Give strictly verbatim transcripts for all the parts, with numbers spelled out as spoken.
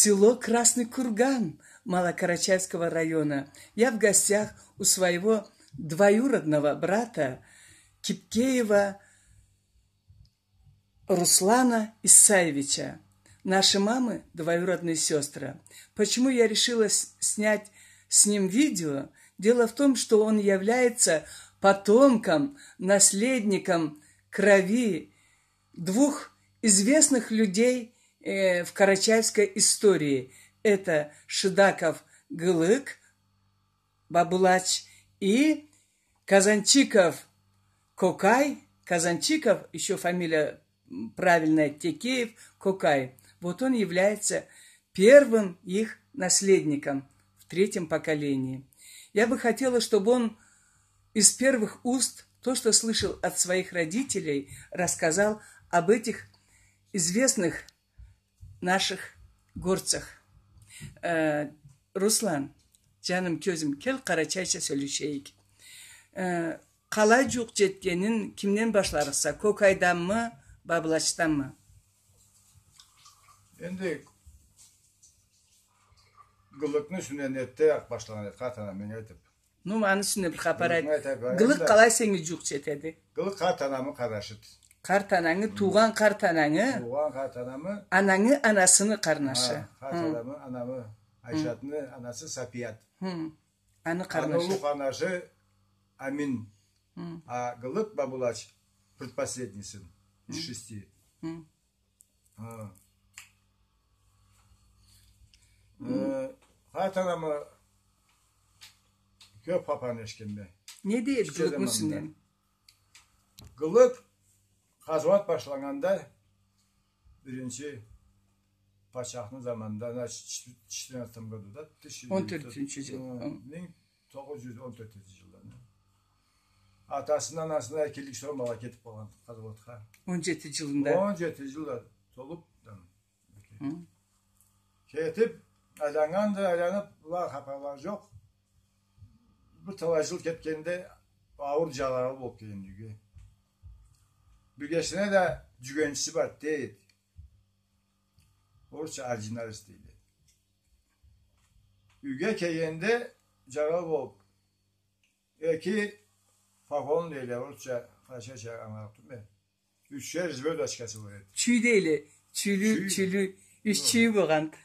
село Красный Курган Малокарачаевского района. Я в гостях у своего двоюродного брата Кипкеева Руслана Исаевича. Наши мамы двоюродные сёстры. Почему я решила с- снять с ним видео? Дело в том, что он является потомком, наследником крови двух известных людей э, в карачаевской истории. Это Шидаков Гылык Бабулач и Казанчиков Кокай. Казанчиков, ещё фамилия правильная, Текеев Кокай. Вот он является первым их наследником в третьем поколении. Я бы хотела, чтобы он из первых уст то, что слышал от своих родителей, рассказал об этих известных наших горцах. Э, Руслан, джаным, кёзюм, кел, къарачайча сёлешейик. Э, къалай джууукъ джетгенин кимден башларыкъса? Кокайданмы, Бабылачданмы? Энди Гылыкны юсюнден эртте башлагъан эди, къарт анам, мен айтып. Ну, аны юсюнден бир хапар айт. Гылык къалай сеннге джууукъ джетеди? Гылык къарт анамы къарнашыды. Къарт анангы, туугъан къарт анангы. Туугъан къарт анамы. Анангы анасыны къарнашы. Ха, къарт анамы, анамы, Айшатны анасы Сапият. Аны къарнашы. Аны уллу къарнашы Амин. А Гылык Бабулач предпоследний сын из шести. Ха. Э, къарт анамы кёп хапарны эшитгенме. Не дейди Гылыкны юсюнден? Гылык къазауат башланнганда, биринчи патчахны заманында, значит, в четырнадцатом году, да, тысяча девятьсот, он тёртюнчю джыл. Э, минг тогъуз джюз он тёртюнчю джылда. Атасындан, анасындан эки джыл сора ала кетип къалгъан къазауатха. Он джети джылында. Он джети джылда толуп, там, кетип, айланнганды, айланып, былай хапарлары джокъ. Бир талай джыл кетгенде ауур джаралы болуп келген юйге. Биргесине да джюгенчиси бар, дейди. Орусча ординарец дейле. Юйге келгенде джаралы болуп, эки погон дейле, орусча, къарачайча ангылатып мен. Ючер звёздочкасы бар эди. Чюй дейле, чюйлю, чюйлю, юч чюйю болгъанды.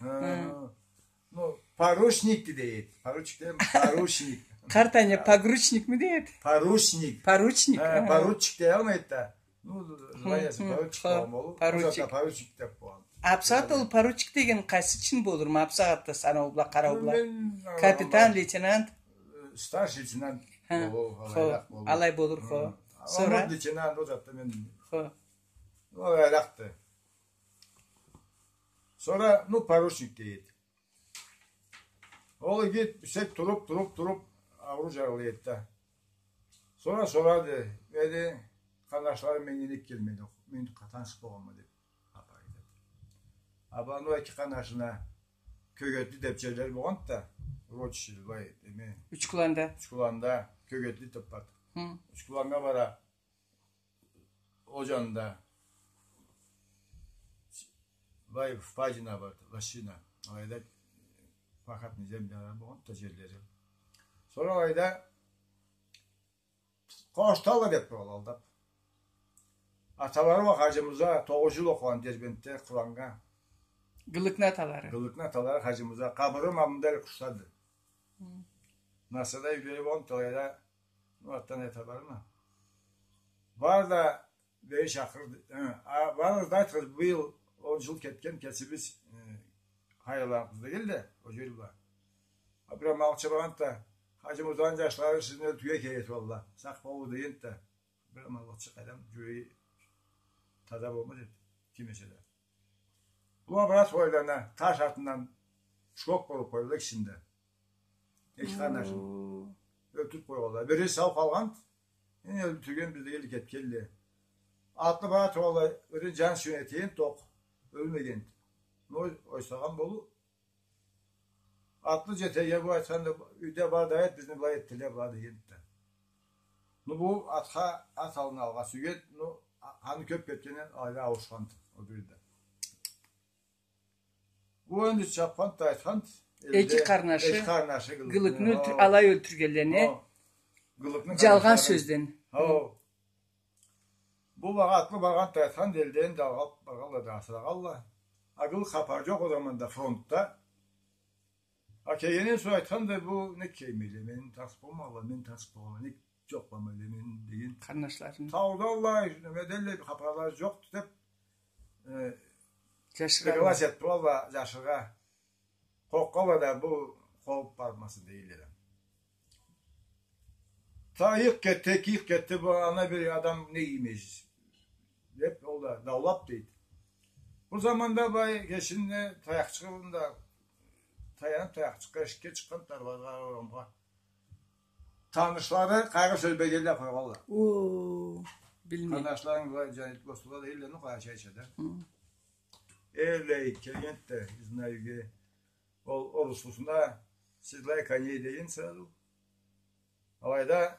Ну, поручникди дейди. Поручник дейди, поручник. Къарт аня погручникми дейди? Поручник. Поручник, ха, поручик дей алмайды да. Ну, званиеси поручик болгъан болур. Поручик. Поручик деп болгъан. А бусагъатда ол поручик деген къайсы чин болурму? А бусагъатда санау бла, къарау бла. Капитан, лейтенант. Старший лейтенант болур, алайракъ болур. Алай болур, хо. Сора? Лейтенант ол затда мен. Хо. Алайракъды. Сора, ну, поручик дейди. Ол игит бюсек туруп, туруп, туруп, ауруу джаралай эди да. Сора сорады, мени къарнашларым меннге нек келмеди, мен къатан чыкъ болгъанма деп. Апа айтады. Абла, ну, эки къарнашына Кёгетли деп джерлери болгъанды да, урочище, былай, неме. Учкуланда. Учкуланда, Кёгетли деп барды. Хы. Учкуланнга бара, ол джанында, былай, впадина барды, лощина. Алайда пахотный землялары болгъанды да джерлери. Сора алайда Къошдала деп туралла алдап. Аталары уа Хаджи Мурза тогъуз джыл окъугъан Дербентде, Къураннга. Гылыкны аталары. Гылыкны аталары Хаджи Мурза. Къабыры ма мында эле къушдады. Хы. Насырда юйлери болгъан талайда, ну, атдан айта барма. Бар да бери чакъырды. Хы. А, барыгъыз да айтыгъыз, быйыл он джыл кетген кесибиз, э, хайырланыбыз дегенле, ол джер бла. А бир амалчы баргъанды да, Хаджи Мурзаны джашлары сизни ёлтюрюрге келеди, валла. Сакъ болугъуз дегенди да. Бир амалчы къайдам, джюреги таза болмаз эди. Ким эсе да. Была, брат, ойлана, таш артындан шкок болуп къойгъанла экисин да. Эки къарнашын ёлтюрюп къойгъанла. Бири сау къалгъанды. Энди ёлтюрген биз дегенле, кетгенле. Атлы бара тургъанлай, бирини джаны сюйген этеген токъ. Ёлмегенди. Ну, ойсагъан болур. Атлы джетегеннге бу айтханды, юйде бар да эди, бизни былай этдиле, былай дегенди да. Ну, бу атха, ат аллына алгъа сюйген, ну, а-, ханы кёп кетгенден алайда ауушханды, ол бири да. Бу энди чапханды да айтханды. Эки къарнашы, эки къарнашы Гылыкны, Гылыкны өлтюр-, алай өлтюргенлени. О, Гылыкны къарнашы. Джалгъан сёзден. О. Бу багъатлы баргъанды да айтханды, элден да алгъан, баргъанла да асырагъанла. А Гылык хапары джокъ ол заманда фронтда. А келгенден сора айтханды, бу нек келмейле, мен тас болмагъанла, мен тас болмагъанла, нек джокъ болмайлы мен деген. Къарнашларын. Таудалла, неме делле, хапарлары джокъду деп, э, джашыргъанла. Согласие этди, валла, джашыргъа. Къоркъалла да бу къобуп бармасын дегенле да. Та ыйыкъ кетди, эки ыйыкъ кетди, бу ана бир адам не иймей деп, ол да даулап дейди. Бу заманда былай кечинде таякъчыгъын да таянып, таякъчыкъгъа эшикге чыкъгъан, дарбазагъа, орамгъа. Танышлары къайгъы сёз бергенле къойгъанла. О, билмей. Къарнашларынг былай, джанет, досла да элле, ну, къарачайча да. Хы. Элле, келгенди да, изна юйге. Ол оруслусуна седлай коней деген сразу. Алайда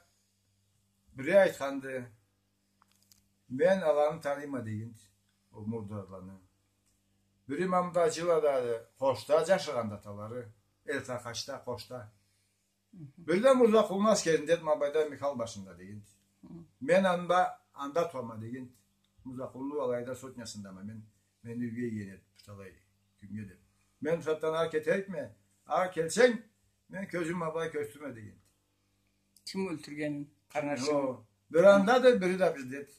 бири айтханды, мен аланы таныйма дегенди, ол мурдарланы. Бири ма мында Аджылада, къошда джашагъанды аталары, Элтакъачда, къошда. Хы хы. Бири да Мурзакъулну аскеринде, ма былайда Михал башында дегенди. Хы. Мен анда, анда турама дегенди. Мурзакъулну алайда сотнясындама мен, мени юйге ийген эди талай кюннге деп. Мен сагъатдан ары кетерикме, ары келсенг, мен кёзюм ма былай кёргюзтюрме дегенди. Ким ёлтюргенин, къарнашын. О, бири андады, бири да биздеди.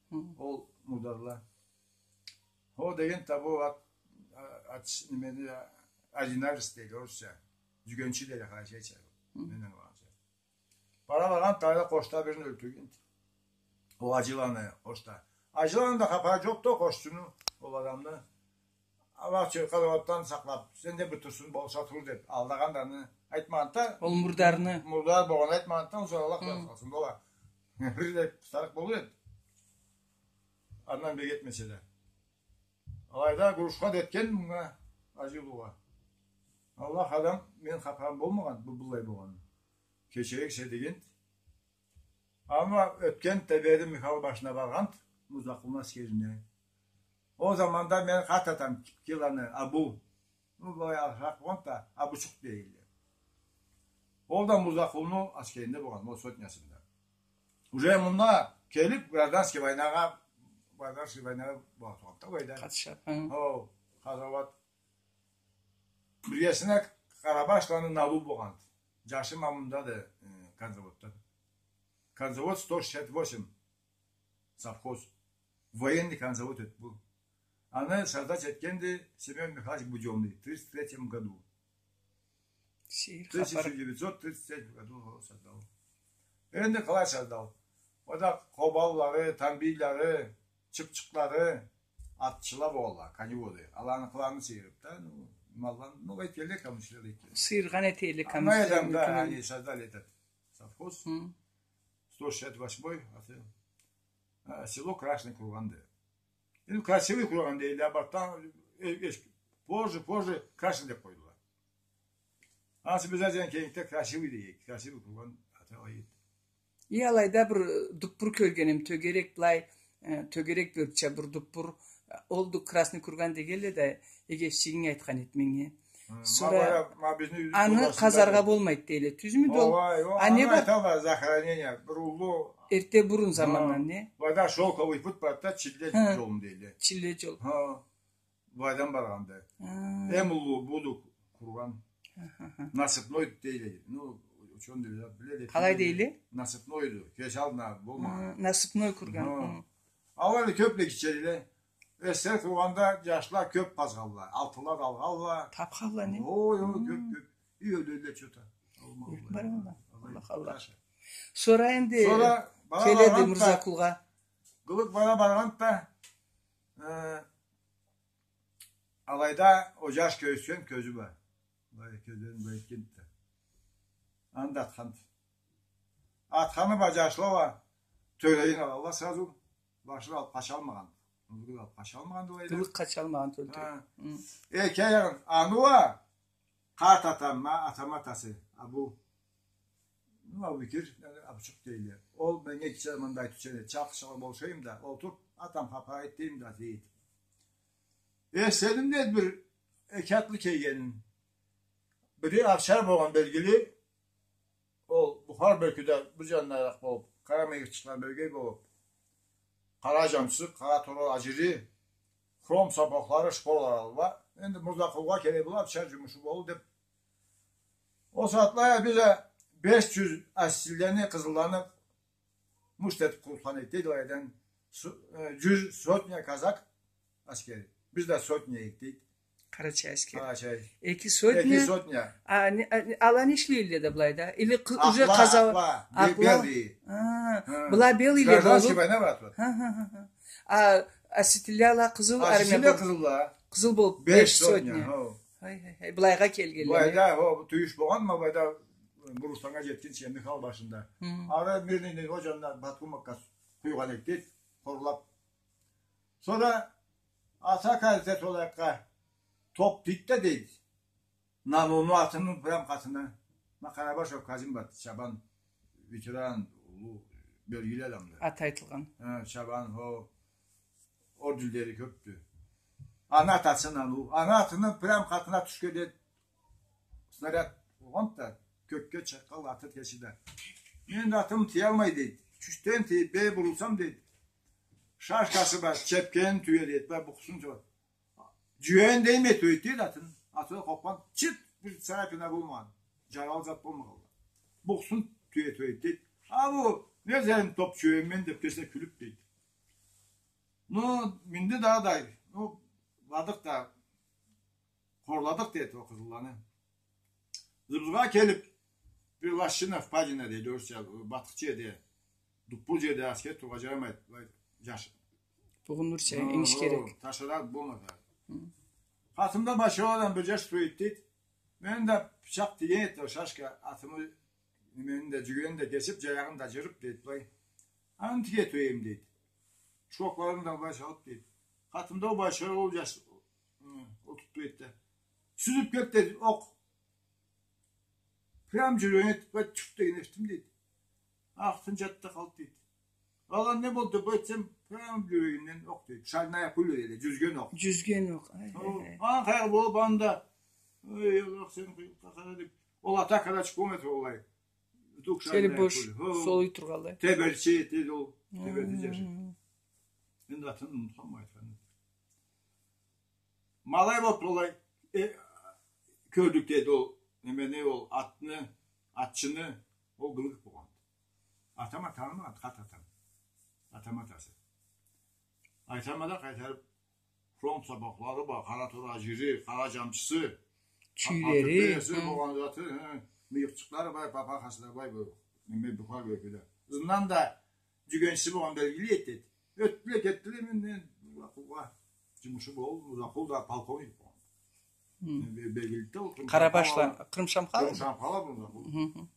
Хы. Ол мурдарла. О дегенди да бу ат, а-, ат, немени, а-, ординарец дейди орусча. Джюгенчи дейди къарачайча. Хы. Мен ангылагъанча. Бара баргъанды да къошда бирин ёлтюргенди. Ол Аджыланы къошда. Аджыланы да хапары джокъду ол къошчуну, ол адамны. Аллах чыркъа да отдан сакълап, сен да бир турсун, болса тур деп, алдагъанды аны айтмагъанды да. Ол мурдарны. Мурдар болгъанын айтмагъанды да, ол сора Аллах да сакъласын, бола. Бир да сарыкъ болур эди. Андан бек этмесе да. Алайда гурушха да этген мынга, Аджы улугъа. Аллах, адам, мен хапарым болмагъан бу былай болгъанын. Кечериксе дегенди. Амма ётгенди да бери Михал башына баргъанды, Мурзакъулну аскерине. Ол заманда мени къарт атам, Киланы, Абу. Ну, былай арыгъыракъ болгъанды да, Абучукъ дейдиле. Ол да Мурзакъулну аскеринде болгъан, ол сотнясында. Уже мында келип, гражданский войнагъа, гражданский войнагъа болуп тургъанды да былайда. Къатышып, хы. О, къазауат. Биргесине Къарабашланы Налу болгъанды. Джашы ма мындады, э, конзаводдан. Конзавод сто шестьдесят восемь, совхоз. Военный конзавод эди бу. Аны создать этгенди Семён Михайлович Будённый в тридцать третьем году. Сейир хапар. Тысяча девятьсот тридцать третьем году он создал. Энди къалай создал? Ол да къобаллары, тамбийлары, чыпчыкълары, атчыла болгъанла, коневоды. Аланы къыларыны сыйырып да, ну, малланы, ну, этгенле камышлары этген. Сыйыргъан этгенле камышлары. Аны да, аны создали этот совхоз. Хы. Сто шестьдесят восьмой, а, село Красный Курган да. Энди Красивый Курган дейдиле, а бартдан, э, э, позже, позже Красный деп къойдула. Ансы биз аздан кенекде Красивый дейик, Красивый Курган аталай эди. И алайда бир, э, дуппур кёргеним, тёгерек былай, э, тёгерек бёркча бир дуппур, э, олду Красный Курган дегенле да, эгешчигинг айтхан эди меннге. Хы, сора ма бара, ма бизни юйдю аны къазаргъа болмайды дейле, тюзмюдю ол? Ооба, аны айталла, захоронение, бир уллу. Эрте бурун замандан, не? Былайда шёлковый путь барды да, чилле джолу дейле. Чилле джол. Хы. Былайдан баргъанды. Хы. Эм уллу буду Курган. Аха, аха. Насыпной дейле. Ну, учёный да биледи. Къалай дейле? Насыпнойду. Кеч аллына болмагъан. Хы, насыпной Курган. Хы. Хы. Аланы кёпле кичериле. Эсгерик болгъанда джашла кёп базгъанла. Алтынла да алгъанла. Тапханла, не? Ой, ой, кёп, кёп. И ёлелле чё-то. Аллах, Аллах. Сора энди келеди Мурзакъулгъа. Къылыкъ бара баргъанды да, э, алайда ол джаш кёргюзтген кёзю бар. Былай кёзлерин былай этгенди да. Аны да атханды. Атханы бла джашла уа тёрейин алалла сразу. Башын алып къачалмагъан. Къылыкъ алып къачалмагъан да алайда. Къылыкъ къачалмагъан, тёлтюрюк. Хы. Хы. Эки аягъын, аны уа къарт атам, ма, атам атасы, Абу. Ну, Абубекир, Абучукъ дейле. Ол меннге кичи заманда айтыучан эди, чалкъышча болушайым да, олтуруп, атам хапар айт дейим да, дейди. Э, сени, деди, бир эки атлы келгенин. Бири овчар болгъан белгили, ол Бухар бёркюде бир джанындаракъ болуб, къара мыйыкъчыкъла бёргей болуб, къара джамчысы, къара тору аджири, хром сапоклары, шпорлары алыб. Энди Мурзакъулгъа керек бола, овчар джумушу болур деб. Ол сагъатлада биз да беш джюз асилилени, къызылланы мушт этиб къурутхан эдик, дейди, алайдан су-, э, джюз, сотня казак аскери. Биз да сотня эдик, дейди. Къарачай аскери. Къарачай. Эки сотня. Эки сотня. А, не, а, не, ала не ишлей эдиле да былайда? Или къы-, уже къаза-, акъла, бе-, акъла. Белые. А, хы. Была белыйле болуб. Гражданский война бар эди. Хы, хы, хы, хы. А, а осетинле ала къызыл армия болуб. Осетинле къызылла. Къызыл болуб, беш сотня. Беш сотня, хо. Хай, хай, хай. Былайгъа келгенле. Былайда, хо, тюйюш болгъан, ма былайда, бу Русланнга джетгинчи, Михал башында. Хы. Ары Мирныйни ол джанына баткумакъгъа къуйгъан эдик, дейди, хорлаб. Сора атакъ этеди ол джакъгъа, топ тийди да, дейди, Нануну атыны прям къатына. Ма Къарабашев Казим бар, чабан, ветеран, уллу, белгили адамды. Аты айтылгъан. Хы, чабан, хо, орденлери кёбдю. Аны атасы Нану. Аны атыны прям къатына тюшген эди. Снаряд болгъанды да, кёкге чыкъгъан, аты кечди да. Мени да атым тиялмай, дейди. Кючден тийиб, бери бурулсам, дейди, шашкасы бар, чепкенин тюе, дейди. Бу къусун тюе. Джюегин дейме тюеди, дейди, атын. Аты да къопхан, чырт, бир царапина болмагъан. Джаралы зат болмагъанла. Бу къусун тюе тюеди, дейди. А бу, не зат, топ тюеме мен деб, кесине кюлюб, дейди. Ну, минди дагъыда, ну, бардыкъ да, хорладыкъ, дейди, ол къызылланы. Ызыбызгъа келиб, бир лощина, впадина, дейди, орусча, батыкъ джерде, дуппур джерде аскер тургъа джарамайды, былай, джаш. Бугюн орусча, хо, ингиш хо, керек. Ташарады болмаса. Хы. Къатымда Байшораден бир джаш тура эди, дейди. Мени да пычакъ тийген эди, ол шашка, атымы, немени да, джюгенин да кесиб, джаягъын да джырыб, дейди, былай. Аны тюе тюейим, дейди. Шокларын да былай салыб, дейди. Къатымда ол Байшора, ол джаш, хы, олтуруб тура эди да. Сюзюб келди, дейди, окъ. Прям джюрегине тюшдю деген эшитдим, дейди. Ахырын джатды да къалды, дейди. Ала не болду деб айтсам, прям джюрегинден окъ, дейди. Шальная пуля, дейди, джюзген окъ. Джюзген окъ. Ай, ай, ай. Аны къайгъы болуб, анда, эй, Аллах, сени къыйынлыкъгъа къара деб. Ол атакъ къарачы комната олай. Вдруг шальная пуля. Хо. Солуй тургъанлай. Теберчи, дейди ол. Хы. Теберчи джашы. Энди атын унутханма айтханын. Ма алай болуб, алай, э, кёрдюк, дейди, ол немени, ол атны, атчыны, ол Гылыков болгъанды. Атама танымагъан, къарт атам. Атам атасы. Айтама да къайтарыб, хром сапакълары бар, къара тора джири, къара джамчысы, чюйлери, папахасы, хы, болгъан заты, хы, мыйыкъчыкълары бар, папахасы да бар бу. Неме, бухар бёркюде. Ызындан да джюгенчиси болгъан белгили эди, дейди. Ётдюле, кетдиле, мен, мен, Мурзакъулгъа. Джумушу болду, Мурзакъул да полковник болгъан. Хы. Бе-, белгили да ол, Къарабашла, Кърымшамхала? Кърымшамхала Мурзакъул. Хы, хы.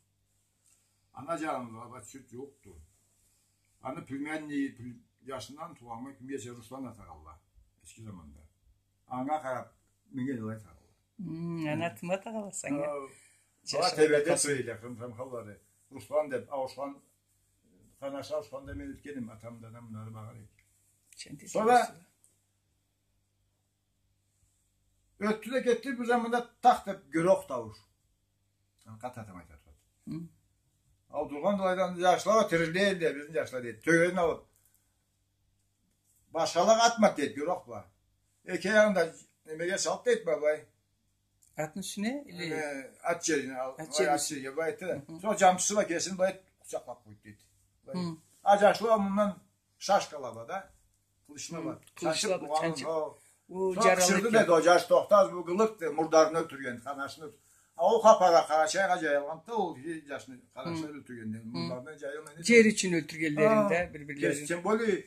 Ана джанында башха джукъду. Аны племянник, пле-, джашындан туугъанмы, кимге эсе Руслан атагъанла. Эски заманда. Анга къараб, меннге алай атагъанла. Хы, ана атымы атагъанла санга. Хы. Ала Теберде сёйлейле, Кърымшамхаллары. Руслан деб, ауушхан, къарнашла ауушханда мен ётгеним, атам да, анам да багъар эди. Сора Ётдю да кетди, бир заманда тах деб гёрюк таууш. Аны къарт атам айтады. Хы. Ол тургъан былайдан, джашла тирилди, бизни джашла, дейди. Тёгерегин алыб. Башхалагъа атмады, дейди, гёрюк бла. Эки аягъын да немеге салды, дейди, былай. Атны юсюне или? Э, ат джерине ал-, ат джерине, былай, ат джерине, былай айтды да. Хы-хы. Сора джамчысы бла кесин былай къучакълаб къойду, дейди. Былай. Хы. А джашла мындан шашкала бла да, къылычла бла. Хы, къылычла бла чанчыб, чанчыб. Хо. Сора къычырды, дейди, ол джаш, тохтагъыз, бу Гылыкъды, мурдарын ёлтюрген, къарнашын ёлтюрген. А ол хапар Къарачайгъа джайылгъанды, ол джашны, къарнашын ёлтюрген, мурдарын джайылмай. Джер ючюн ёлтюргенлерин да, бир-бирлерин. Тем более,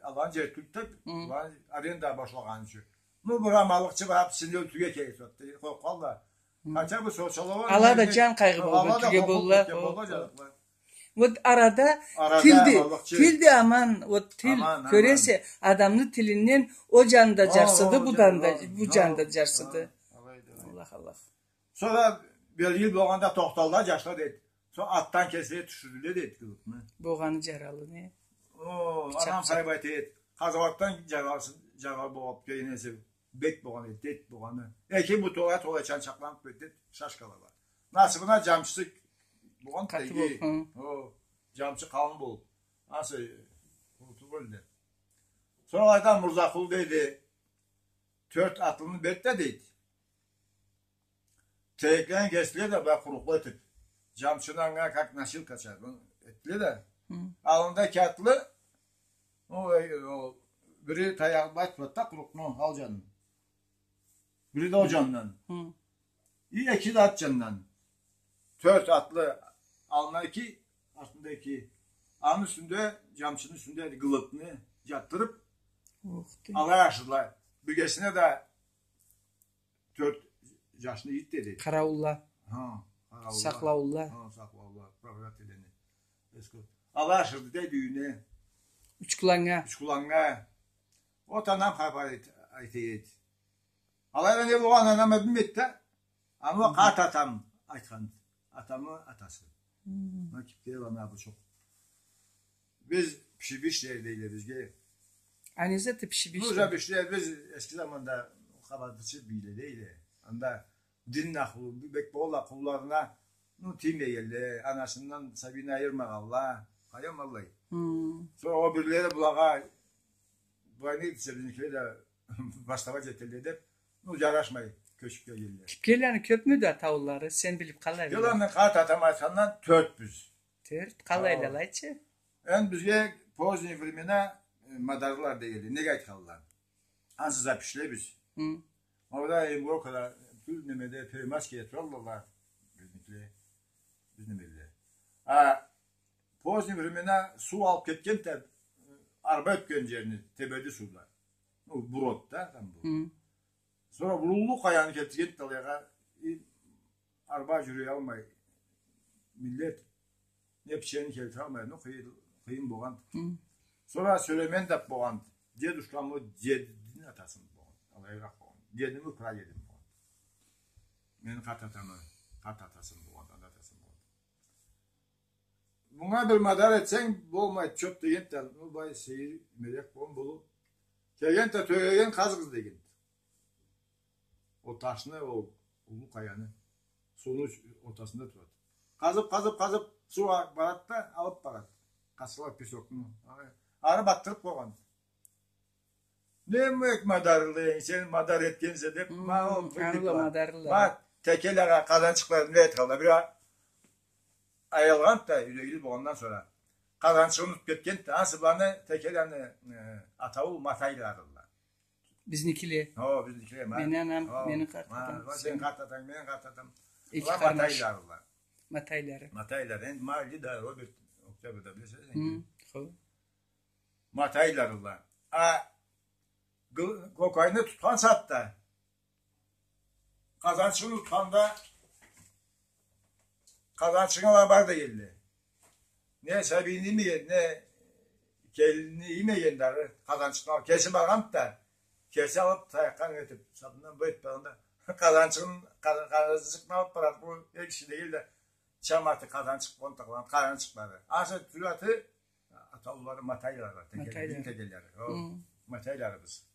аланы джери тюлдю да, аланы аренда башлагъаны ючюн. Ну, бир аманлыкъчы барыб, сени ёлтюрюрге керек, дейди, къоркъгъанла. Хы. Хотя бы сора ала да джан къайгъы болуб ёлтюрген болурла. Хо. Вот арада тилди, тилди аман, вот тил, кёресе, адамны тилинден ол джан да джарсыды, бу джан да, бу джан да джарсыды. Аллах, Аллах. Сора бир джыл болгъанда тохталла джашла, дейди. Сора атдан кесип тюшюрдюле, дейди, Гылыкъны. Болгъаны джаралы, не? О, анам сагъыш этеди. Къазауатдан джаралы, джаралы болуп келген эсе. бек болгъан эди, дейди, болгъаны. Эки бутугъа толай чанчакъланыб кетеди, шашкала бла. Насыбына джамчысы болгъан. Къаты дейди. Болуб, хы. О, джамчы къалын болуб. Ансы, къурутур элле. Сора алайдан Мурзакъулу, дейди, тёрт атлыны берди да, дейди. Тереклени кесдиле да, былай къурукълу этиб, джамчыны анга как носилкача этдиле да. Хы. Аллында эки атлы, о, э, о, бири таягъы бла тутады да къурукъну ал джанын. Бири да ол джанындан. Хы. И эки да арт джанындан. Тёрт атлы, аллында эки, артында эки. Аны юсюнде, джамчыны юсюнде гылыкъны джатдырыб, ох, тюй, алай ашырдыла. Биргесине да тёрт джашны ийди, деди. Къарауулла. Хы, къарауулла. Сакълауулла. Хы, сакълауулла. Проверять этгенле. Эскорт. Алай ашырды, дейди, юйюне. Учкуланнга. Учкуланнга. Ол анам хапар айт-, айта эди. Алай да не болгъанын анам билмейди да. Аны къарт атам айтхан. Атамы атасы. Хы. Ма кибик аны бу чокъ. Биз пшибиш дер дейле бизге. А не зат пшибиш? Ну, уже пшибиш, биз эски заманда къабадычы бийле дейле. Анда дин ахлу, бек болла къулларына, ну, тиймегенле, анасындан сабийни айырмагъанла, къайдам аллай. Хы. Сора ол бирлери булагъа, былай не десе, бизникиле да башлагъа джетелле деб, ну, джарашмай кёчюб келгенле. Кибик элле аны, кёбмюдю атаууллары, сен билиб къалай. Кибик элле аны, къарт атам айтхандан тёртбюз. Тёрт, къалайла, айтчы. Энди бизге поздние времена, э, мадарылла дегенле, неге айтханла? Ансы запишле биз. Хы. Алайда Егоркада, тюз немеде, Первомайскеде туралла, бизникиле, биз немеле. А поздние времена суу алыб кетгенди да, арба ётген джерни тебеди суу да. Ну, брод да, там бу. Хы. Сора бу уллу къаяны келтиргенди да алайгъа, и арба джюрюялмай, миллет не пиченин келтиралмай, ну, къыйын, къыйын болгъан. Хы. Сора Сюлеймен да болгъан, дедушкамы дедини атасы болгъан, алайыракъ болгъан. Дедими прадеди болгъан. Мени къарт атамы къарт атасы болгъан, анда атасы болгъан. Мынга бир мадар этсенг, болмайды, чот дегенди да, ну, былай сейир, мелек болгъан болуб. Келгенди да, тёгерегин къазыгъыз дегенди. Ол ташны, ол уллу къаяны, сууну ортасында турады. Къазыб, къазыб, къазыб, суу а-, барады да, алыб барады. Къасхалай песокну. Ары батдырыб къойгъан. Не мек мадарылла, сен мадар этгенсе деб, ма ол, ма, текелеге къазанчыкъ бла не этгенле, бир а-, аялгъанды да, юйдегили болгъандан сора. Къазанчыгъын унутуб кетгенди да, ансы быланы текелени, э, атауул Матайларылла. Бизникиле. Хо, бизникиле, ма. Мени анам, хо, мени къарт атам, ма, сени къарт атанг, мени къарт атам. Эки къарнаш. Матайларылла. Матайлары. Матайлары. Энди Майли да, Роберт, Октябрь да билесе, энди. Хы, хо. Матайларылла. А, гы-, кокайны тутхан сагъатда, къазанчыгъын тутханда, къазанчыгъынг ала бар дегенле. Не сабийни иймеген, не келинни иймеген дагъы, къазанчыкъны алыб, кеси баргъанды да, кеси алыб, таякъгъа этиб, сабындан бу этиб баргъанда, къазанчыгъын, къа-, къазанчыкъны алыб барады, бу эр киши дегенле, чам аты къазанчыкъ, къонтакъланы къазанчыкълары. Ансы тюз аты, атаулары Матайлары, текелери, Матайлары. Текелери. О, хы, Матайларыбыз.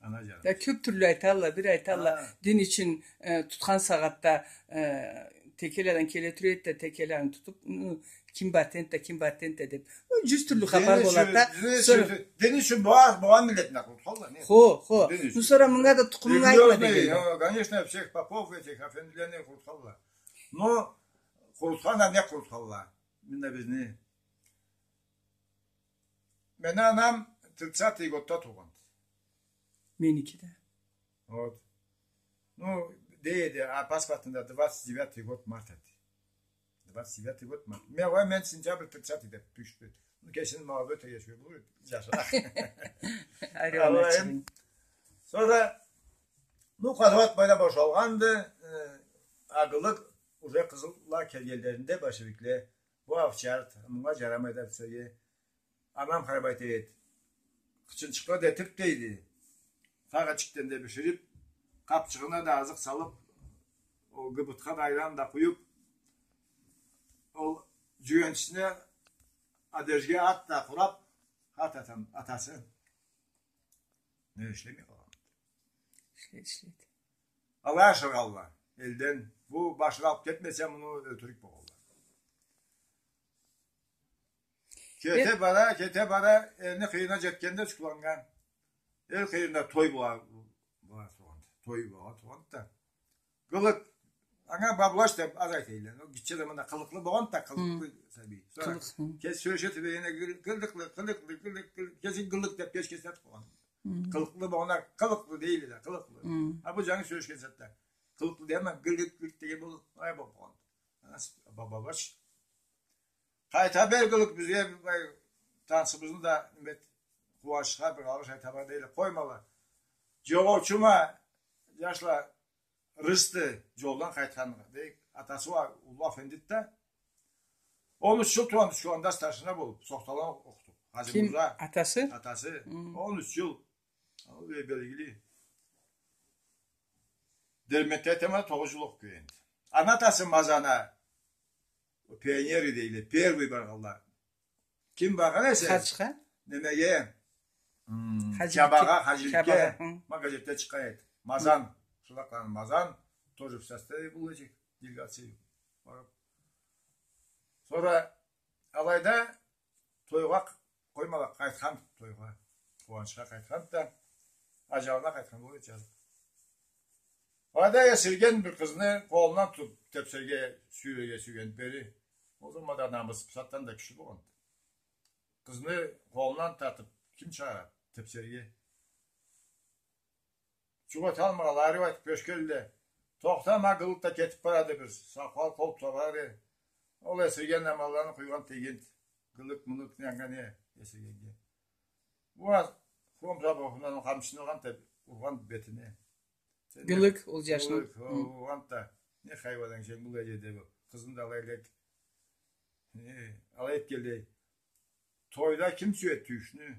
Ана джаны. Я, кёб тюрлю айталла, бир айталла, хо, дин ючюн, э, тутхан сагъатда, э, текеледен келе тура эди да, текелени тутуб, ну, ким батенди да, ким батенди да деб. Ну, джюз тюрлю хапар болады да. Дин ючюн, сора дин ючюн болгъан, болгъан миллетни къурутханла, не? Хо, хо. Дин ючюн. Ну, сора мынга да тукъумунга айтма дегенле. Религиозный, о, конечно, всех попов, этих афендилени къурутханла. Но къурутхан да не къурутханла? Мында бизни Мени анам тридцатый годда туугъанды. Меники да. Вот. Ну, дейди, а паспортунда двадцать девятый год марта эди. Двадцать девятый год марта. Мен, ой, мен сентябрь тридцатый деб тюшдю. Ну, кесин молодой тюйюл, бу джашыракъ. Алайым. Сора, ну, къазауат былайда бошалгъанды, э, агъылыкъ уже къызылла келгенлеринде большевикле, бу овчарь, мынга джарамайды десеге, анам къараб айта эди. Къычынчыкъла да этиб, дейди. Сагъ эчикден да бишириб, къапчыгъына да азыкъ салыб, ол гыбытха да, айран да къуюб, ол джюгенчисине одежге ат да къураб, ат атам, атасы. Не ишлемей къалгъан. Ишлейди. Алай ашыргъанла элден. Бу башын алып кетмесе, муну ёлтюрюк болгъанла. Кете бара, кете бара, элни къыйырына джетгенде тюкланнган. Эл къыйырында той бола, бола тургъанды. Той бола тургъанды да. Къылыкъ, анга баблаш деп аз айта эдиле. Ол гитче заманда къылыкълы болгъанды да, къылыкълы сабий. Сора кеси сёлеше тебрегенде къыл-, къылыкълы, къылыкълы, къылыкълы, кеси къылыкъ деп кеч-кечге айтып къойгъан. Къылыкълы болгъанда, къылыкълы дейле да, къылыкълы. А бу джангы сёлешген сагъатда къылыкълы дейме, къылыкъ, къылыкъ деген болуп, алай болуп къалгъан. Анасы, ба-, баблаш. Къайта бергилик бизге, бай, тансыбызны да, неме, къууанчха бир алгъыш айта бара дейле, къоймала. Джолоучума, джашла, рысды, джолдан къайтхан, дей, атасы уа уллу афендиди да. Он юч джыл тургъан Учкуланда старшина болуп, сохталаны окъутуп. Хажи Мурза. Ким? Атасы? Атасы. Он юч джыл. Ол бе-, белгили. Дербентде этеме, тогъуз джыл окъуп келгенди. Аны атасы Мазана, пионер эди, первый баргъанла. Ким баргъан эсе? Хажха? Немеге? Хм, Хажи Кябагъа, Хажиликге. Кябагъа, хы. Ма газетде чыкъгъан эди. Мазан, Шулакъланы Мазан, тоже в составе был этих делегаций. Барып. Сора алайда тойгъа къоймала, къайтхан тойгъа. Къууанчха къайтхан да, аджалына къайтхан болуп джазыкъ. Алайда эсирген бир къызны къолундан тутуп, тепсерге, сюйреге сюйген бери. Ол заманда намыс бусагъатдан да кючлю болгъанды. Къызны къолундан тартып, ким чыгъарады тепсерге? Джукъ эталмагъанла, ариу айтып кёчгенле. Тохта, ма къылыкъ да кетип барады, бир сакъал къол тутаб бары. Ол эсирген амалларын къуйгъан тегент. Къылыкъ-мылыкъ не анга не эсиргеннге. Бу уа хромтабогъундан къамчыны алгъан да ургъан бетине. Къылыкъ ол джашны. Къылыкъ, хы, ургъан да. Не хайуан эдинг сен, къылыкъ эди бу. Къызны да алай элек. Э, алай этгенлей. Тойда ким сюеди тюйюшню?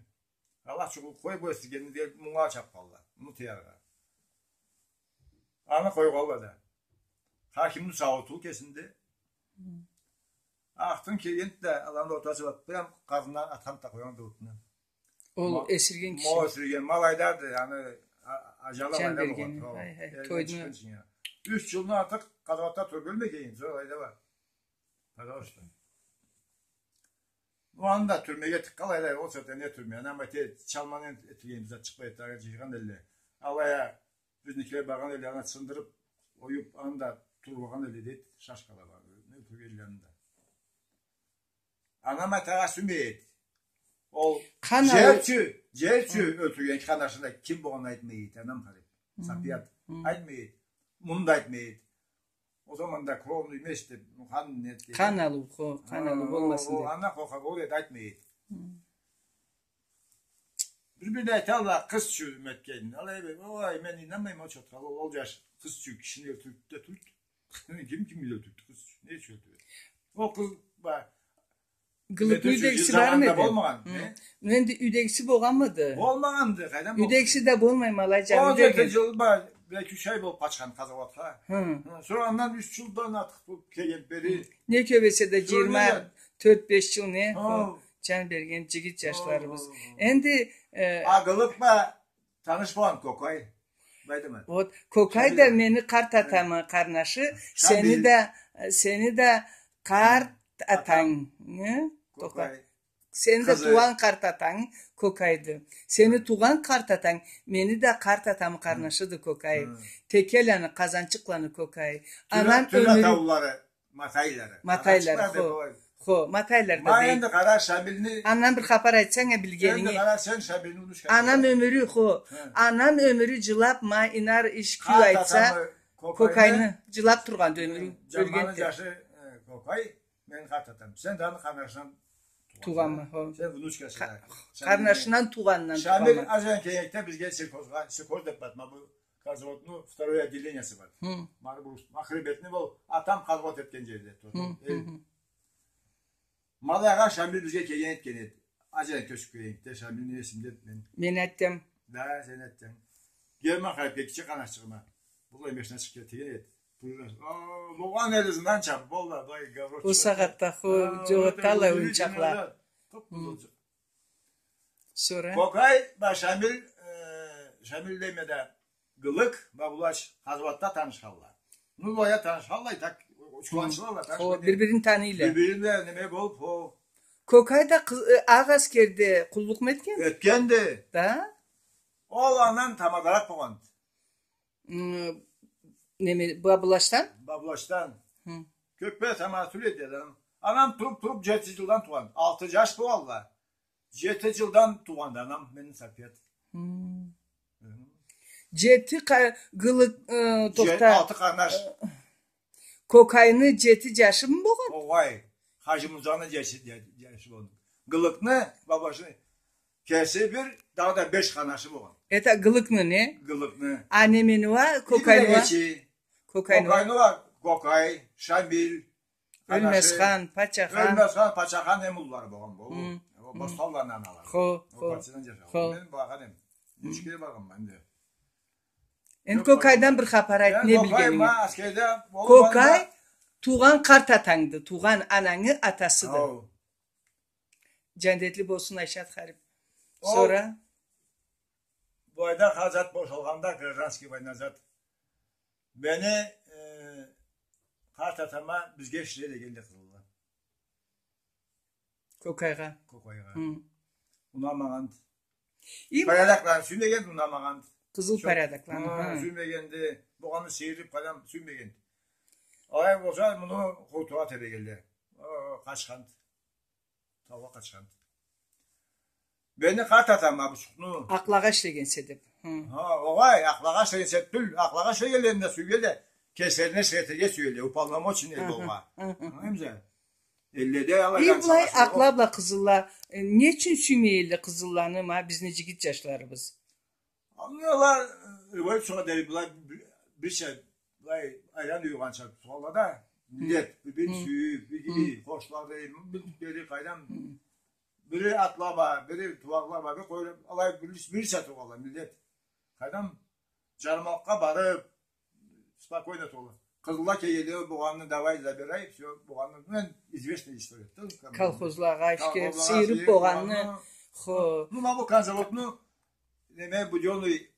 Аллах джукъ, къой бу эсиргенни деп, мунга чапханла. Муну тыяргъа. Аны къойгъанла да. Хакимни саууту кесинде. Хы. Ахтын келгенди да, аланы ортасы бла прям къарнына атхан да къойгъан къылыкъны. Ол эсирген киши. Ма-, ол эсирген, ма алайдады, аны а-, аджалы алайда болгъан. Хы, хы, тойну. Юч джылдан артыкъ къазауатда туруб ёлмегенди, сора алайда бар. Пожалуйста. Ол анда тюрмеге тыкъгъанла, ол сагъатда не тюрме? Ана, ма, те, чалманы этилген зат чыкъмай, тагъы джыйгъан элле. Алай а, бизникиле баргъан элле, аны сындырыб, оюб, анда тургъан элле, дейди, шашкала бар. Не тюрген элле анда. Анам айтыргъа сюймейди. Ол къан алыб, джерчю, джерчю ёлтюрген къарнашында ким болгъанын айтмайды, анам къариб. Хы. Сапият. Хы. Айтмайды. Муну да айтмайды. Ол заманда кровный месть деб, къан не этген. Къан алыу, хо, къан алыу болмасын деб. Андан къоркъа, ол да айтмайды. Хы. Бир-бирде айталла, къызчу неме этгенин. Алай бе, ой, мен ийнанмайма ол чотхагъа, ол, ол джаш къызчу кишини ёлтюрюб да турду. Ким кимни ёлтюрюбдю, къызчу? Не ючюн ёлтюрюбдю? Ол къыз, ба, Къылыкъны юйдегиси бармы эди? Болмагъан, э? Энди юйдегиси болгъанмыды? Болмагъанды, къайдан болгъан? Юйдегиси да болмай, ма алай джаны. Он джети джыл ба, бир эки-юч ай болуб къачхан къазауатха. Хы. Хы, сора андан юч джылдан артыкъ болуб келген бери. Не кёб эсе да джыйырма тёрт-беш джыл не? Хы. Хо, джан берген джигит джашларыбыз. Хы, хы, хы. Энди, э, а, Къылыкъ бла таныш болгъан Кокай. Байдымат. Вот, Кокай да мени къарт атамы къарнашы, сени да, сени да къарт атанг, э? Кокай. Сени да туугъан къарт атанг Кокайды. Сени туугъан къарт атанг мени да къарт атамы къарнашыды Кокай. Хы. Текеланы, Къазанчыкъланы Кокай. Анам ёмюрю Матайлары. Матайлары, хо. Хо, Матайлары да дей. Ма энди къара Шамилни. Андан бир хапар айтсанг а билгенинги. Энди къара сен Шамилни унушка. Анам ёмюрю, хо. Хы. Анам ёмюрю джылаб, ма инар иш кюй айтса, Кокайны джылаб тургъанды ёмюрю. Хы, Джамбаны ёлгенди. Джашы, э, Кокай, мени къарт атам. Сен да аны къарнашындан туугъанма, хо. Сен внучкасы да. Къарнашындан туугъанындан туугъанма. Шамил аджан кенекде бизге сельхозгъа, сельхоз деб батма бу Казаводну второй отделениясы бар. Хы. Ма бу, ма хребетни бол, атам казавод этген джерде турады. Хы, хы, хы. Ма алайгъа Шамил бизге келген этген эди. Аджан кёчюб келген эди, Шамилни эсимде мен. Мен айтдым. Да, сен айтдынг. Герман Халипге, кичи къарнашчыгъыма. Былай машина чыгъыб келген эди. О, болгъан эди ызындан чабыб, болду, былай гаврош. Ол сагъатда, хо, джокъду аллай оюнчакъла. Хы. Сора? Кокай, ба, Шамил, э, Шамил дейме да, Гылык, Бабулаш, Хазуатда танышханла. Ну, былайда танышханла, так, учкуланчыла, так. Хо, бир-бирин таныйла. Бир-бирин да неме болуп, хо. Кокай да къыз-, э, Акъ Аскерде къуллукъму этген? Этгенди. Да? Ол андан тамадаракъ болгъанды. М, неме, Бабулашдан? Бабулашдан. Хы. Кёп бла тамада тюл эди адам. Анам туруп-туруп джети джылдан туугъан. Алты джаш болгъанла. Джети джылдан туугъанды анам, мени Сапият. Хы. Хы. Джети къа-, Гылык, э, тохта. Алты къарнаш. Э, Кокайны джети джашымы болгъан? Огъай. Хаджимурзаны джашы, джа-, джашы болгъан. Гылыкны, Бабулашны кеси бир, дагъыда беш къарнашы болгъан. Это Гылыкны, не? Гылыкны. А немени уа, Кокайны уа? Кокайны уа? Кокайны уа, Кокай, Шамил, Ёлмезхан, Пачахан. Ёлмезхан, Пачахан эм уллулары болгъан бу. Хы, хы. Босталланы аналары. Хо, хо. Ол партиядан джашагъан. Хо. Мен баргъан эм. Юч кере баргъанма энди. Энди Кокайдан бир хапар айт, не билгенинги. Кокай, туугъан къарт атангды, туугъан анангы атасыды. Хау. Джандетли болсун Айшат харип. Ол сора? Былайда хар зат бошалгъанда, гражданский война зат. Мени, э, къарт атама бизге ишле дегенди къызылла. Кокайгъа. Кокайгъа. Хы. Унамагъанды. Порядокланы сюймегенди, унамагъанды. Къызыл порядокланы, хы, хы, сюймегенди. Болгъанны сыйырып, къайдам, сюймегенди. Алай болса, муну къурутургъа тебрегенле. О, къачханды. Таугъа къачханды. Мени къарт атам, Абусукъну. Акълагъа ишлегенсе деп. Хы. Хо, огъай, акълагъа ишлегенсе тюл, акълагъа ишлегенлерин да сюйгенле, кеслерине ишлетирге сюелле, уполномоченный болгъа. Хы, хы. Ангыламыса? Элледе алай. И былай акъла бла къызылла, э, не ючюн сюймей элле къызылланы, ма, бизни джигит джашларыбыз? Аны ала, э, революциягъа дери былай, бир, бирча, былай, айран юйгъанча тутханла да, миллет, бир-бирин сюйюп, бир-бирин хошлады, бир-бирин къайдам, бири атлама, бири тууарла, бири къой-, алай бир-, бирча тургъанла, миллет. Къайдам, джармаукъгъа барып, спокойно тургъанла. Къызылла келгенле, болгъанны давай забирай, всё, болгъанны, мен известная история. Колхозлагъа, ишге сыйырып болгъанны, хо. Ну, ма бу конзаводну, неме, будённый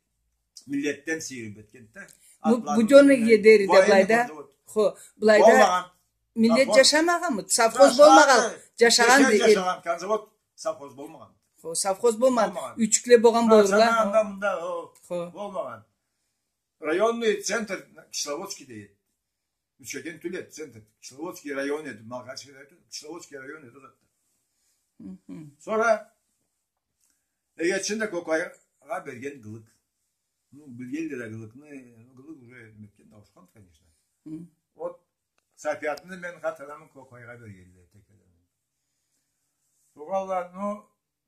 миллетден сыйырып этгенди да. Ну, будённый дери да былайда. Хо, былайда миллет джашамагъанмыды? Совхоз болмагъан, джашагъанды эл. Конзавод, совхоз болмагъан. Хо, совхоз болмагъан. Ючюкле болгъан болурла. Анда, мында, хо, болмагъан. Районный центр Кисловодский дейди. Ючюкден тюл эди, центр. Кисловодский район эди, Малгачкы эди, Кисловодский район эди ол затда. Хы-хы. Сора эгечини да Кокайгъа берген Гылык. Ну, билгенле да Гылыкны, Гылык уже неме этген да ауушхан, конечно. Хы. Вот, Сапиятны мени къарт анамы Кокайгъа бергенле, текелени. Тургъанла, ну,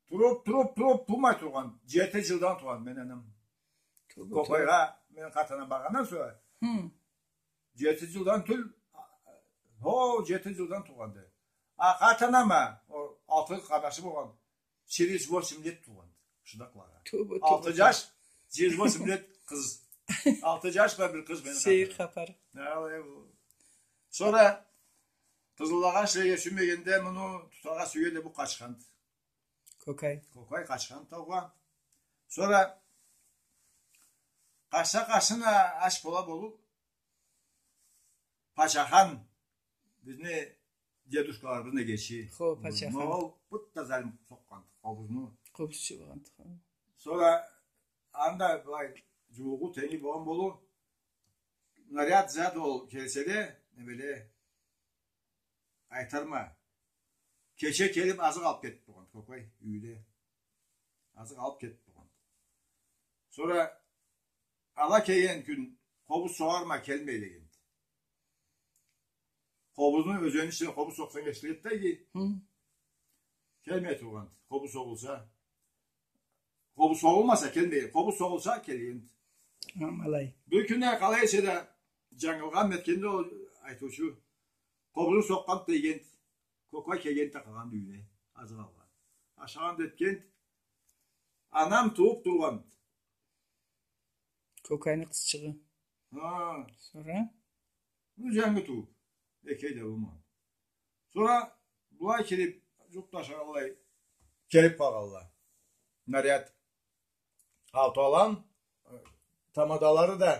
туруп, туруп, туруп, тууумай тургъан. Джети джылдан тургъан мени анам. Кокайгъа мени къарт анам баргъандан сора. Хы. Джети джылдан тюл, хо, джети джылдан тургъанды. А къарт анам а, ол алты къарнашы болгъан, через восемь лет туугъанды. Шыдакълагъа. Алты джаш, через восемь лет къыз. Алты джаш бла бир къыз мени къарт анам. Сейир хапар. Сора къызыллагъа ишлерге сюймегенде, муну тутаргъа сюелле, бу къачханды. Кокай. Кокай къачхан таугъа. Сора къачса къачсын а, ач бола болуп, Пачахан, бизни дедушкаларыбызны эгечи. Хо, Пачахан. Ма ол бутта залим сокъгъанды, къобузну. Къобузчу болгъанды, хо. Сора анда былай джууугъу, тенги болгъан болур. Наряд зат ол келсе да, немеле, айтырма. Кече келип азыкъ алып кетип тургъан, Кокай, юйде. Азыкъ алып кетип тургъан. Сора ала келген кюн, къобуз согъарма, келмей дегенди. Къобузну ёзенни ичине къобуз сокъсанг эшитиледи да. Хы. Келмей тургъанды. Къобуз согъулса, Къобуз согъулмаса, келмеген. Къобуз согъулса, келгенди. Ма алай. Бир кюнде къалай эсе да, джангылгъан этгенди ол айтыучу. Къобузун сокъгъанды дегенди. Кокай келгенди да къалгъанды юйюне. Азыкъ алгъан. Ашагъанды этгенди. Анам тууп тургъанды. Кокайны къызчыгъы. Ха. Сора? Бу джангы тууп. Эки ай да болмагъан. Сора былай келип, джукъ да ашагъанлай, келип къалгъанла. Наряд. Алты алан, э, тамадалары да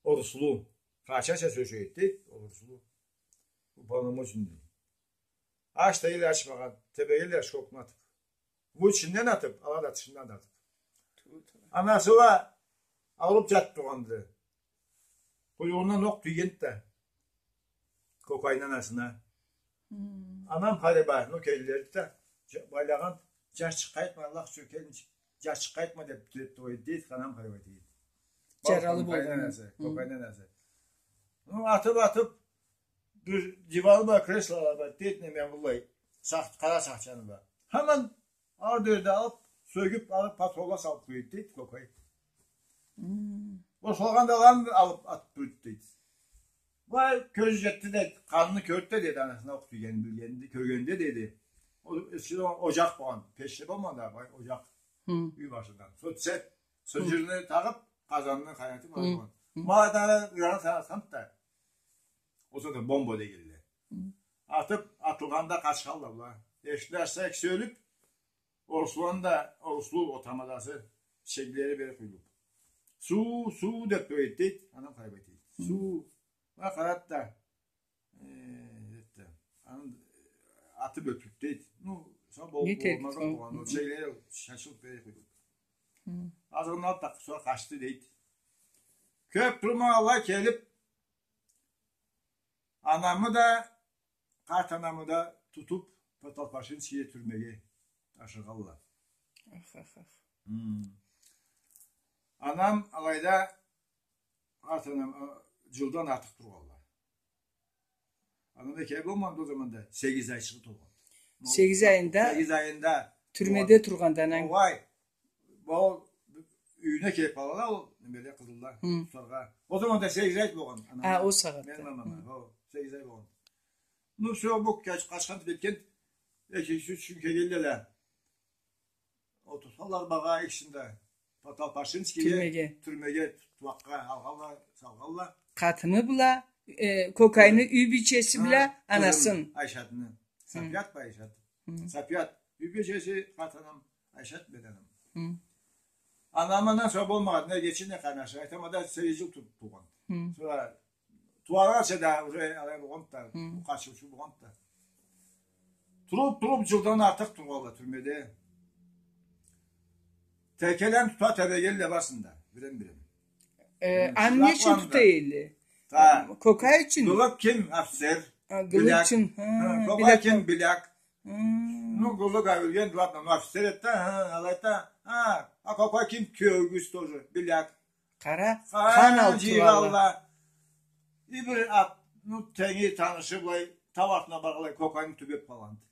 оруслу. Къарачайча сёлешеди, оруслу. Уполномоченный. Ач дейди, ачмагъан, тебегенле шкокну атып. Бу ичинден атып, ала да тышындан атып. Ту, ту. Анасы уа ауруп жатып тургъанды. Къуюгъундан окъ тийгенди да. Кокайны анасына. Хм. Анам хариба, ну, келинлери да, жа-, байлагъан, жашчыкъгъа айтма, Аллах ючюн, келин, жашчыкъгъа айтма деп, деп, деп, дейди, анам хариба дейди. Жаралы болгъан. Кокайны анасы, хм, кокайны анасы. Ну, атып, атып, бир диваны бар, креслолары бар, дейди, неме былай, сах-, къара сахчаны бар. Хаман ары да бери да алып, сёгюп алып, патронла салып къояды, дейди, кокай. Хм. Бошалгъанда аланы алып атып къояды, дейди. Былай кёзю жетди да, къаныны кёрдю да, деди, анасына окъ тийгенин билгенде, кёргенде, деди. Ол эски заман ожакъ болгъан, печ да болмагъан да, былай ожакъ. Хм. Юй башындан. Сол цеп, хм, зынжирни тагъып, къазанны къайнатып, хм, алгъан. Хм. Ма да ыранын санатхан да. Ол сагъатда бомба дегенле. Хм. Атып, атылгъанда къачханла была. Эшикни ачса, экиси ёлюп, орусланы да, оруслу ол тамадасы, чегилери бери къуюлуп. Суу, суу деп да айтды, анам къарап айтды. Хм. Суу. Ма къарады да, э, этди. Аны атып ёлтюрдю, дейди. Ну, сау бол-, не дейди, болмаз, сау, болгъан, ол, хы-хы, чегилери шашылып бери къуюлуп. Хы. Азгъын алып да, сора къачды, дейди. Кёп турмай алай келип, анамы да, къарт анамы да тутуп, Паталпашинскийге, тюрьмеге ташыгъалла. Ах, ах, ах. Хм. Анам алайда, къарт анам, а, жылдан артыкъ тургъалла. Анам эки ай болмагъанды ол заманда, сегиз айчыгъы толгъанды. Сегиз айында? Сегиз айында тюрьмеде тургъанды ананг. Огъай, ол юйюне келип къалгъалла, ол немеде, къызылда, хы, тутаргъа. Ол заманда сегиз ай болгъан анам. А, ол сагъатда. Меним анам, хы, ол сегиз ай болгъан. Ну, всё, бу къач-, къачхан, кетген, экинчи, ючюнчю кюн келгенле. Ол тутханла багъа экисин да. Паталпашинскийге, тюрьмеге, тюрьмеге, тутмакъгъа алгъалла, салгъалла. Къатыны бла, э, кокайны, хы, юй бийчеси бла, хы, анасын. Къызын, Айшатны. Хы. Сапият бла Айшат. Хы. Сапият, юй бийчеси, къарт анам, Айшат, мен анам. Хы. Анам андан сора болмагъанды, не кечи, не къайнашы. Айтама да, сегиз жыл туруп тургъан. Хы. Сора тууагъанча да уже алай болгъанды да, хы, къачыучу болгъанды да. Туруп, туруп, жылдан артыкъ тургъалла тюрьмеде. Текелен тута тебегелле барысын да, бирем-бирем. Э, хы, аны не ючюн тута эдиле? Та. Кокай ючюн? Къуллук ким? Офицер. А, къуллук ючюн. Хы, хы, кокай ким? Биляк. Хы. Ну, къуллук а, ёлген, ладно, ну, офицер эди да, хы, алай да, а, а кокай ким? Кёгюз тоже, биляк. Къара, къан алып тургъалла. И бир ат-, ну, тенги, танышы былай, тау артына баргъанлай, кокайны тюбеп къалгъанды.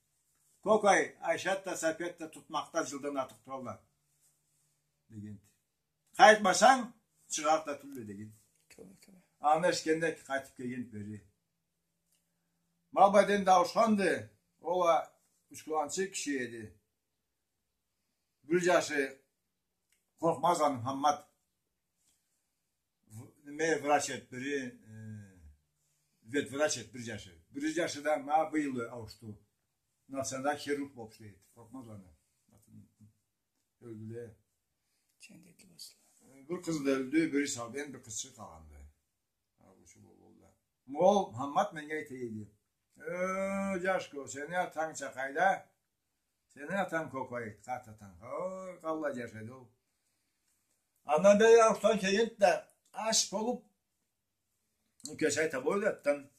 Кокай, Айшат да, Сапият да тутмакъда жылдан артыкъ туралла, дегенди. Къайтмасанг, чыгъарыкъ да тюлле, дегенди. Тёбе, тёбе. Аны эшитгенде къайтып келгенди бери. Ма былайдан да ауушханды, ол а учкуланчы киши эди. Бир жашы Къоркъмазла Мухаммат, в-, неме, врач эди бири, э, ветврач эди бир жашы. Бир жашы да ма быйыл ауушду. Национальный хирург болуп ишлей эди. Къоркъмазланы. Ёлдюле. Джандетли болсунла. Э, бир къызы да ёлдю, бири сау, энди бир къызчыгъы къалгъанды. Ма ол Мухаммат меннге айта эди. Э, жашко, сени атангча къайда? Сени атанг Кокай, къарт атанг. Ой, къаллай жашайды ол. Андан бери ауушхан келгенди да, ач болуп, ну, кеси айта, бой да атдан.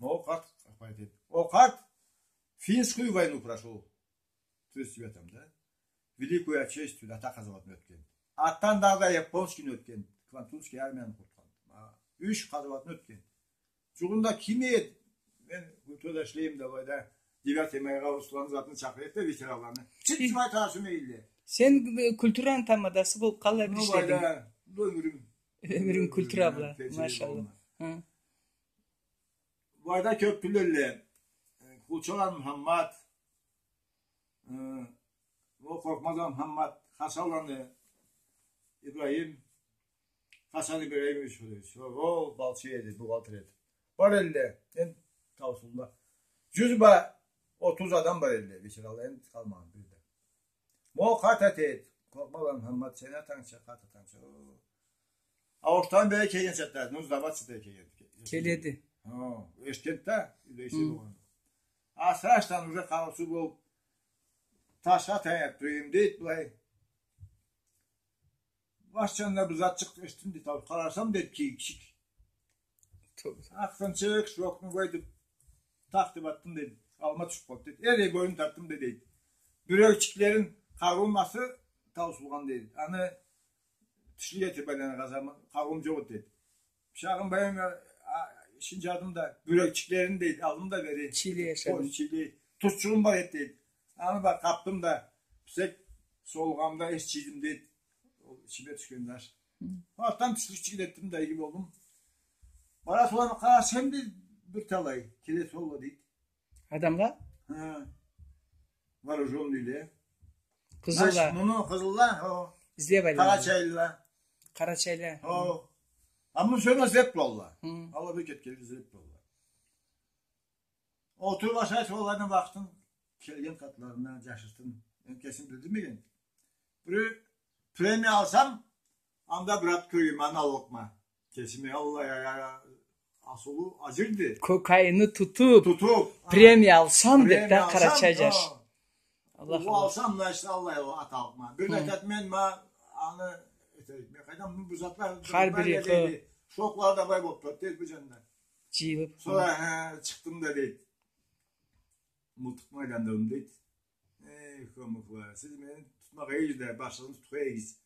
Ол къарт, къарт эди. Ол къарт финскую войну прошёл. Тридцать девятом, да? Великую Отечественную, Ата къазауатын ётген. Атдан дагъыда Японскийни ётген, Квантунский армияны къурутхан. Ма, юч къазауатын ётген. Джугъунда ким эди? Мен культурада ишлейме да, былайда, девятый майгъа орусланы затын чакъыра эди да, ветеранланы. Чын, чын айтыргъа сюймейдиле. Сен, э, культураны тамадасы болуп къаллай бир ишлединг. Ну, былайда, бу ёмюрюм. Ёмюрюнг культура бла, машалла. Хы. Былайда кёп тюлдюле. Э, Къулчаланы Мухаммат, э, ол Къоркъмазланы Мухаммат, Хасанланы Ибрахим, Хасан Ибрахимович, ол балчы эди, бухгалтер эди. Бар эдиле, энди таусулла. Джюз бла отуз адам бар эдиле, ветеранла, энди къалмагъан бири да. Ма ол къарт эди, Къоркъмазланы Мухаммат, сени атангча, къарт атангча. О, А ортадан бери келген сагъатда, ну, сдаваться да келген. Келеди. Хо, эшитгенди да, юйдегиси болгъан. А страшдан уже къарыусуз болуп, ташха таянып тура эдим, дейди, былай. Баш джанында бир затчыкъ эшитдим, дейди, къарасам, дейди, кийикчик. Ту- Акъырынчыкъ шокну къойдум, тах деп атдым, дейди. Аллыма тюшюп къалды, дейди. Эри бойнун тартдым да, дейди. Бюрекчиклерин къарыуум асы таусулгъан, дейди. Аны тишлик этип айланыргъа заман, къарыуум джокъ эди, дейди. Бычагъым бла, а, ишин джардым да, бюрекчиклерин, дейди, алдым да бери. Чийлей эшедим. О, чийлей. Тузчугъум бар эди, дейди. Аны бла къапдым да, бир сек солугъанымда эс джыйдым, дейди. Ол ичиме тюшген зат. Хы. Артдан тишликчик этдим да, иги болдум. Бара тургъанымда къарасам, дейди, бир талай келе туралла, дейди. Адамла? Хы. Вооружённыйле. Къызылла. Значит, муну къызылла, хо. Излеп айланды. Къарачайлыла. Къарачайлы. Хо. А муну сора излеп туралла. Хы. Алай бир кетгенле излеп туралла. Олтуруп ашай тургъанларына бакъдым, келген къатларына, джашыртын. Мен кесим билдирмеген. Бир премия алсам, анда бир зат кёргенме, аны аллыкъма. Кесими, аллай, я, я, я, асылы аджирди. Кокайны тутуп, тутуп, а, премия алсам деп да, премия алсам, къарачай джаш. Хо. Аллах, Аллах. Алсам, значит, аллай ат аллыкъма. Бир да айтады, мен ма аны этерик. Мен къайдам, бу затла хар бири, хо, дейди. Шоклары да бай болуп турады, дейди, бу джанында. Джыйылып. Сора, хы, чыкъдым да, дейди. Мылтыкъны айландырдым, дейди. Эй, хомукла, сиз мени тутмагъа эдигиз да, башыгъызны тутха эдигиз.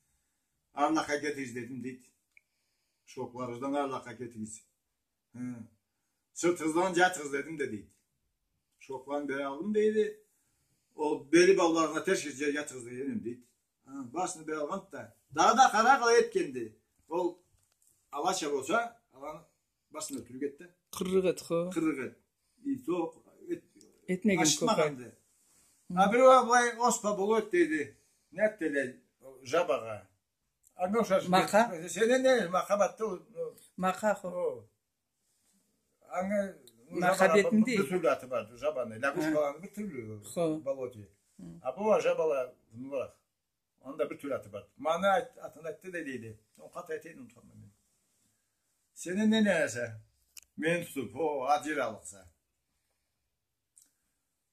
Арлакъгъа кетигиз дедим, дейди. Шокларыгъыздан арлакъгъа кетигиз. Хы. Сыртыгъыздан джатыгъыз дедим да, дейди. Шокланы бери алдым, дейди. Ол бери бауларына терс джерге джатыгъыз дегеним, дейди. Хы, барысын бери алгъанды да. Дагъыда къара къалай этгенди. Ол алача болса, аланы барысын ёлтюрюк эди да. Къыррыкъ эди, хо. Къыррыкъ эди. И то эт-, этмеген ашытмагъанды. Хы. А бир уа былай оспа болуп эди, дейди. Не этдиле, жабагъа. Анга ушаш. Макъа? Сенде не, макъа барды, о, о. Макъа, хо. О. Анга, ну, макъа жабаланы бир, бир тюрлю аты барды, жабаны. Лягушкаланы бир тюрлю, хо, болоте. Хы. А бу жабала, ну, бар. Аны да бир тюрлю аты барды. Ма аны айт-, атын айтды да, дейди. Ол къаты айтайын, унутханма мен. Сени не, не эсе? Мени тутуп, о, аджир алыкъса.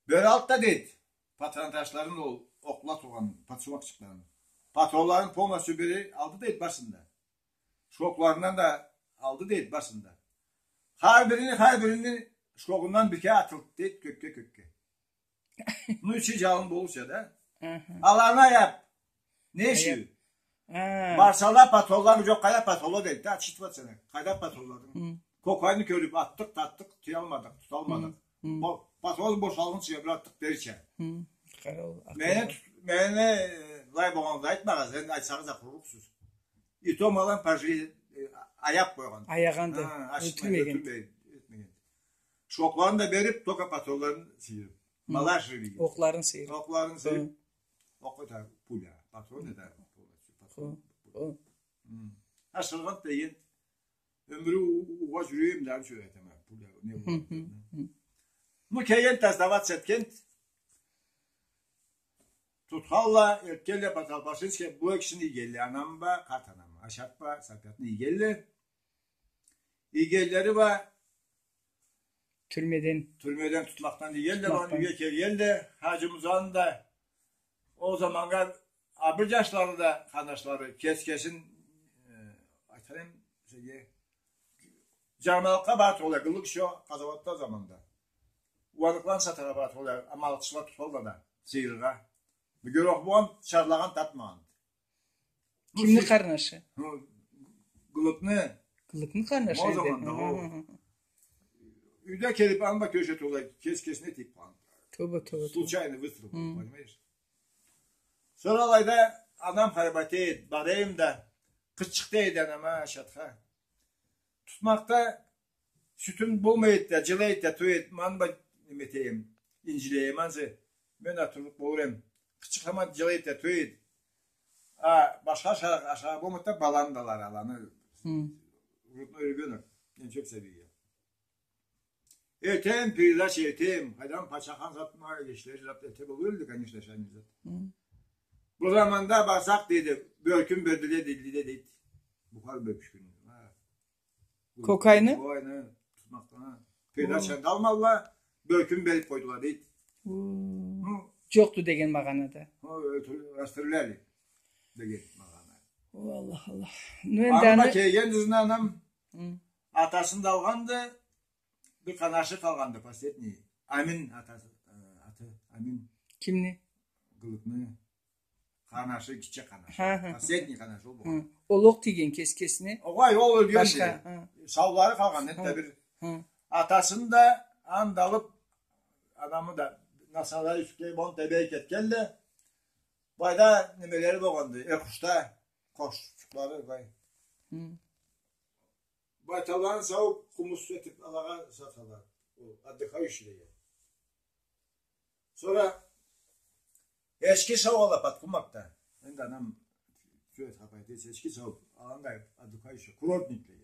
Бери алды да, дейди, патронташларын, ол окъла тургъан подсумокчикларын. Патронларын полностью бери алды, дейди, барысын да. Шокларындан да алды, дейди, барысын да. Хар бирини, хар бирини шогъундан бирке атылды, дейди, кёкге, кёкге. Ну, ичи джалын болурча да. Аха. Аланы аяп. Не ючюн? Аяп. А. Барсала, патронлары джокъ, къайда патронла, дейди да, отчитываться этеди. Къайда патронладынг? Хы. Кокайны кёрюп, атдыкъ, татдыкъ, тыялмадыкъ, туталмадыкъ. Хы. Бо-, патронну бошалгъынчы бир атдыкъ, берича. Хы. Къара ол, мени акъыллы. Тут-, мени, э, былай болгъанын айтмагъыз, энди айтсагъыз да къурурукъсуз. И то малын пожалели, э, аяп къойгъан. Аягъанды. Ха, ачыкъ, ёлтюрмеген. Ёлтюрмеген, этмеген. Шокларын да берип, только патронларын сыйырып. Хы. Мала шырыйып. Окъларын сыйырып. Окъларын сыйырып. Хы. Окъ эте пуля. Патрон эте полностью. Патрон. Хы. Хы. Хы. Ашыргъан деген ёмюрю у-, у-, угъа джюрюйюм да, ары джюрюйюм да, пуля, не болгъан. Хы, хы, хы. Ну, келген да сдаваться этген. Тутханла, элтгенле Подхалпашинскеге, бу экисин ийгенле, анамы бла, къарт анамы, Ашат бла Сапиятны ийгенле. Ийгенлери бла тюрмеден. Тюрмеден, тутмакъдан ийгенле, тутмакъдан. Юйге келгенле, Хаджи Музаны да, ол заманнга, а, бир джашлары да, къарнашлары, кес-кесин, э, айтхан эдим сизге, джармалыкъгъа бара тургъанла, къыллыкъ ючюн къазауатла заманда. Уаныкъланы сатаргъа бара тургъанла, аманлыкъчыла тутханла да, сыйырыргъа. Бюгерек болгъан, чарлагъан, тапмагъан. Кимни къарнашы? Хы, Гылыкны. Гылыкны къарнашы. Ол заманда, хо. Хы, хы, хы. Юйде келип, аны бла кёрюше тургъанлай, кес-кесине тийип къалгъан. Тоба, тоба, тоба. Случайный выстрел, хы, понимаешь? Сора алайда анам хайбат эди, барайым да, къычыкъ дейди анама, Ашатха. Тутмакъда сютюн болмайды да, джылайды да, тюйюлдю, мен бла неме этейим, инджилейим ансы. Мен да турлукъ болур эдим. Къычыкъ да джылайды да, тюйюлдю. А башха ашаргъа, ашаргъа болмайды да, баланы да алар, аланы. Хы. Грудной ребёнок. Мен чёп сабийге. Этейим, передача этейим. Къайдам, пачахан зат, ма, ишлери зат эте болур эди, конечно, шайны зат. Хы. Бу заманда барсакъ, дейди, бёркюн бердиле, дейди, дейди. Бухар бёркюн. Кокайны? Кокайны тутмакъдан. Передачаны да алмадыла, бёлкюн берип къойдула, дейди. Хы. Джокъду деген магъанада. Хы, өлтюр-, расстреляли деген магъана. О, Аллах, Аллах. Ну, энди аны да келген ызына анам атасын да алгъанды, бир къанашы къалгъанды, последний. Амин атасы, э, аты, Амин. Кимни? Гылыкны. Къанашы, гитче къанашы. Хы, хы, хы. Последний къанашы ол болгъан. Хы. Ол окъ тийген кес-кесине. Огъай, ол ёлгенди. Башха, хы. Саулары къалгъан, энтда бир. Хы. Атасын да анда алып, анамы да, насала юсюне бон тебей кетгенле. Былайда немелери болгъанды, Эркушта къошчукълары, былай. Хы. Байталланы сауп, къумус этип, алагъа саталла. Ол отдыхающийлеге. Сора эчки сауалла Паткъумакъда. Энди анам сюет хапайды, эчки сауп, аланга отдыхающий, курортниклеге.